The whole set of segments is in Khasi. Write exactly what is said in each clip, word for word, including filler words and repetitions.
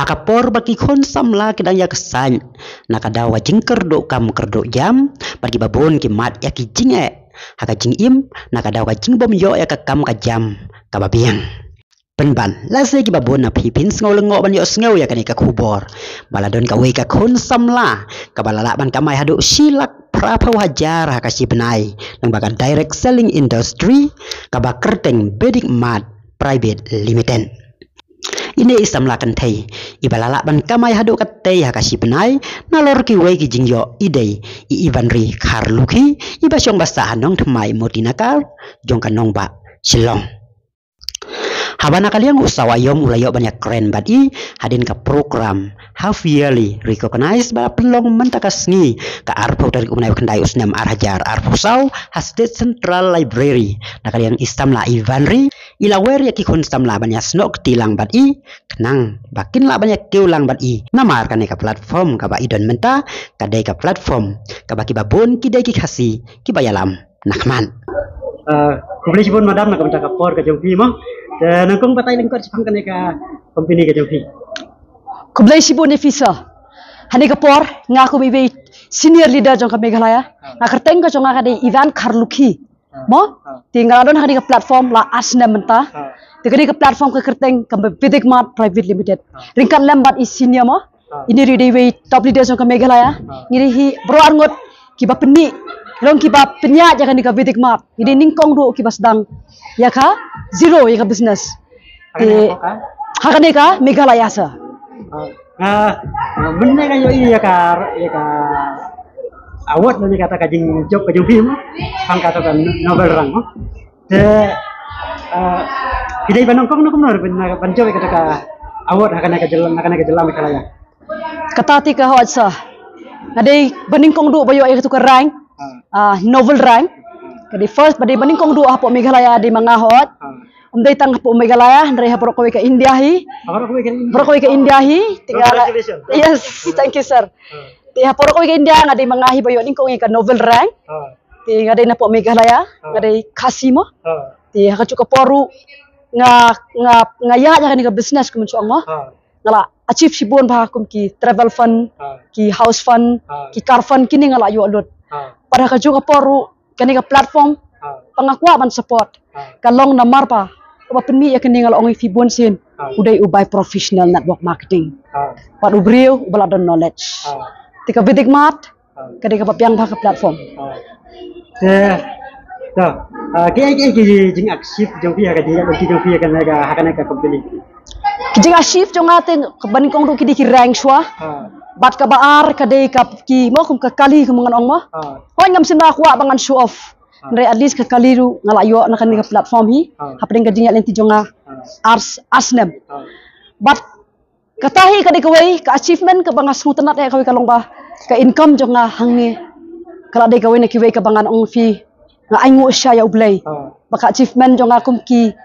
Ka por ba ki khun samla ki dang ïa ka saiñ na ka daw ka jingkyrduh kam kyrduh jam, bad kiba bun ki mad ïa ki jingeh ha ka jingim na ka daw ka jingbym ïoh ïa ka kam ka jam kaba biang. Pynban, lehse kiba bun na phi phin sngew lyngngoh ban ïohsngew ïa kane ka khubor ba la don kawei ka khun samla kaba la lah ban kamai haduh shi lak phra phew hajar ha ka shi bnai lyngba ka direct selling industry kaba kyrteng Vedic Mart Private Limited. Ine i samla kynthei iba la lah ban kamai haduh katei ha ka shi bnai nalor kiwei ki jingïoh i dei i Ivanri Kharlukhi, iba shong ba sah ha Nongthymmai Motinagar jong ka nongbah Shillong. Haba na ka liang u sawa ïom u la ïoh ban ïakren bad i hadien ka program half yearly recognize ba la pynlong mynta ka sngi ka arphew tarik u bnai ba khyndai u snem ar hajar arphew saw ha State Central Library. Na ka liang i samla Ivanri i la wer ïa ki khun samla ban ïasnoh kti lang bad i khnang ba kin lah ban ïakiew lang bad i namar kane ka platform kaba i don mynta ka dei ka platform kaba kiba bun ki dei ki Khasi kiba ïalam na khmat. Ah, khublei shibun madam na ka bynta ka por ka jong phi mo. Te nyngkong batai lyngkot shaphang kane ka company ka jong phi. Khublei shibun ïa phi sir. Hangne ka por nga kum iwei senior leader jong ka Meghalaya. Ah. Nga kyrteng ka jong nga ka dei Ivan Kharlukhi. Ah. Mo? Ah. Te nga la don ha kane ka platform la ar snem mynta. Ah. Te kane ka platform ka kyrteng ka Vedic Mart Private Limited. Ah. Ryngkat lem bad i senior mo. Ah. Ine ruh i dei iwei top leader jong ka Meghalaya. Ah. Ngi dei hi baroh arngut kiba pynmih, long kiba pynïaid ïa kane ka Vedic Mart. Ngi dei nyngkong ruh kiba sdang ïa ka zero ïa ka business. Ha kane ka, ha kane ka Meghalaya sir. Ah, ah, mynne ka ïohi ïa ka, ïa ka award lane kata ka jingjop ka jong phi mo. Hang kata ka novel rank mo. Te, ah, phi dei ba nyngkong ne kumno ban, ban jop ïa kata ka award ha kane ka jylla, ha kane ka jylla Meghalaya. Kata te ka hot sir. Nga dei ba nyngkong duh ba ïoh ïa katu ka rank. Ah. Ah, novel rank. Ka dei first, ba dei ba nyngkong duh hapoh Meghalaya dei ma nga hot. Ah. Ym dei tang hapoh Meghalaya, hynrei ha baroh kawei ka India hi. Ha baroh kawei ka India. Baroh kawei ka India hi. Te nga, congratulations. Yes, thank you sir. Ah. Te ha baroh kawei ka India nga dei ma nga hi ba ïoh nyngkong ïa ka novel rank. Ah. Te nga dei na hapoh Meghalaya, ah, nga dei Khasi mo. Ah. Te ha kajuh ka por ruh nga, nga, nga ïaid ïa kane ka business kum shong mo. Ah. Nga la achieve shibun bha kum ki travel fund, ah, ki house fund, ah, ki car fund, kine nga la ïoh lut. Ah. Bad ha kajuh ka por ruh kane ka platform, ah, ba nga kwah ban support, ah, ka long namar ba uba pynmih ïa kane nga la ong ïa phi bunsien, ah, u dei u bai professional network marketing. Ah. Bad u briew uba la don knowledge. Ah. Te ka Vedic Mart, ah, ka dei kaba biang bha ka platform. Ah. Te, to, ah, kiei kiei ki jingachieve jong phi ha ka jingïaid lynti jong phi ha kane ka, ha kane ka company? Ki jingachieve jong nga te kaba nyngkong ruh ki dei ki rank shuwa. Ah. Bad kaba ar ka dei ka ki mo kum ka kali kum ngan ong mo. Ah. Hooid ngam shym la kwah ba ngan show off. Ah. Hynrei at least ka kali ruh nga la ïoh na kane ka platform hi. Ah. Hapdeng ka jingïaid lynti jong nga, ah, ar, ar snem. Ah. Bad kata hi ka dei kawei ka achievement kaba nga sngewtynnat ïa kawei ka long ba ka income jong nga hangne ka la dei kawei na kiwei kaba ngan ong phi nga ainguh sha ïa U Blei. Ah. Ba ka achievement jong nga kum ki,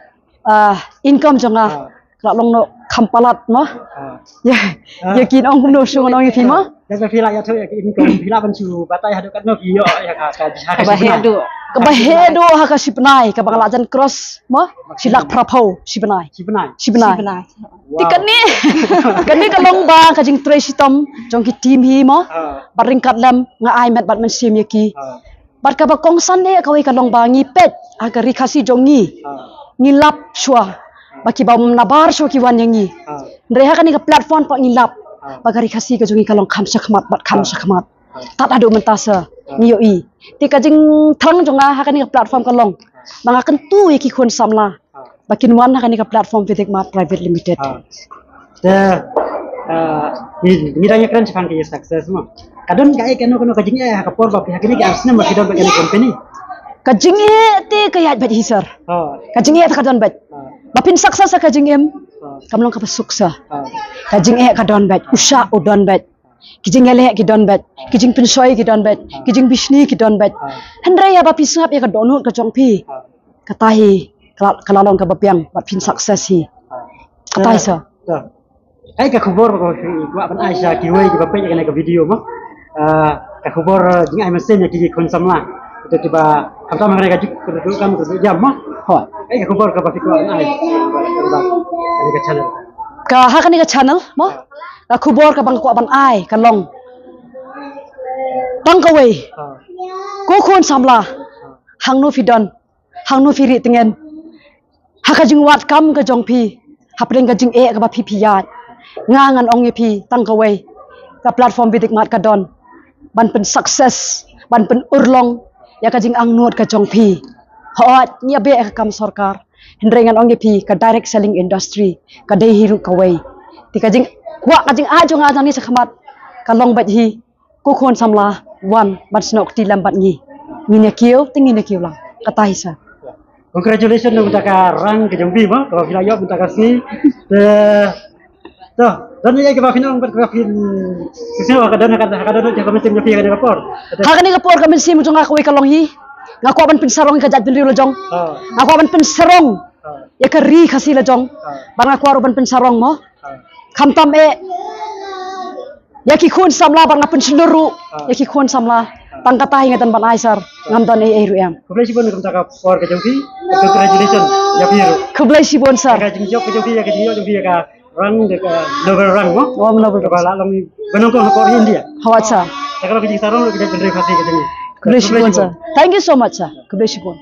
ah, income jong nga, ah, ka la long noh kham palat mo. Ah. Ïa, ah, ïa ki nong kumno shu ngan ong ïa phi mo. Ïa ka phi la ïathuh ïa ka income phi la ban shu batai haduh katno phi ïoh ïa ka, ka, ka, kaba heh duh. Kaba heh duh ha ka shi bnai kaba nga la jan cross mo. Shi lak phra phew shi bnai. Shi bnai. Shi bnai. Shi bnai. Te kane, kane ka long ba ka jingtrei shitom jong ki team hi mo. Ah. Bad ryngkat lem nga ai met bad mynsiem ïa ki. Ah. Bad kaba kongsan eh kawei ka long ba ngi peit ha ka Ri Khasi jong ngi. Ah. Ngi lap shuwa ba kiba nabar shuwa ki wan ïa ngi. Ah. Hynrei ha kane ka platform pat ngi lap, ah, ba ka Ri Khasi ka jong ngi ka long kham shakhmat bad kham, ah, shakhmat. Ah. Tad haduh mynta sir, ah, ngi ïohi. Te ka jingthrang jong nga ha kane ka platform ka long ba nga kyntu ïa ki khun samla, ah, ba kin wan ha kane ka platform Vedic Mart Private Limited. Ah. Te, ah, ngi, ngi dang ïakren shaphang ka success mo. Ka don kaei kano kano ka jingeh ha ka por ba phi ha kine ki ar snem ba phi don bad kane ka company? Ka jingeh te ka ïaid beit hi sir. Ah. Ka jingeh te ka don beit. Ah. Ba phin success ha ka jingim, ah, kam long kaba suk sir. Ah. Ka jingeh ka don beit, u shah u don beit. Ki jingïaleh ki don beit, ki jingpynshoi ki don beit, ki jingbishni ki don beit. Ah. Hynrei haba phi sngap ïa ka dohnud ka jong phi, ah, kata hi ka la, ka la long kaba biang bad phin success hi. Ah. Kata hi sir. Ah. Ai ka khubor ba ko kwah ban ai sha kiwei kiba peit ïa kane ka video mo. Ah, ka khubor, ah, jingai mynsiem ïa ki khun samla. Ito kiba khamtam ha kane ka juk kyrduh kam kyrduh jam mo. Ho. Ai ka khubor kaba phi kwah ban ai. Kane ka channel. Ka ha kane ka channel mo, ka khubor kaba nga kwah ban ai ka long tang kawei. Ko khun samla, hangno phi don, hangno phi rieh tngen, ha ka jingwad kam ka jong phi, hapdeng ka jingeh kaba phi phi ïaid, nga ngan ong ïa phi tang kawei, ka platform Bidikmat ka don ban pyn success, ban pynurlong ïa ka jingangnud ka jong phi. Hooid, ngi ïa beh ka kam sorkar, hynrei ngan ong ïa phi, ka direct selling industry ka dei hi ruh kawei. Te ka jingkwah, ka jingai jong nga nangne shakhmat ka long beit hi, ko khun samla, wan ban snoh kti lem bad ngi. Ngin ïa kiew, te ngin ïa kiew lang. Kata hi sir. Congratulations na ka bynta ka rang ka jong phi mo, kaba phi la ïoh mynta ka sngi. Te to, don ei ei kaba phin ong bad kaba phin, phi ong ha ka don, ha ka don, ha ka don jong ka mynsiem jong phi ha kane ka por. Ha kane ka por ka mynsiem jong nga kawei ka long hi, nga kwah ban pynsarong ïa ka jaitbynriew la jong. Nga kwah ban pynsarong ïa ka ri Khasi la jong. Bad nga kwah ruh ban pynsarong mo, khamtam eh ïa ki khun samla, bad nga pynshlur ruh ïa ki khun samla. Tang kata hi nga don ban ai sir, ngam don ei ei ruh em. Khublei shibun na ka bynta ka por ka jong phi. Congratulations ïa phi ruh. Khublei shibun sir. Ka jingjop ka jong phi, ïa ka jingïoh jong phi ïa ka rang, da ka Nobel rang mo. Nobel rang. Kaba la long ba nyngkong ha ka por India. Hooid sir. Te ka long ka jingsarong ka jaitbynriew Khasi ka jong ngi. Khublei shibun sir. Thank you so much sir. Khublei shibun.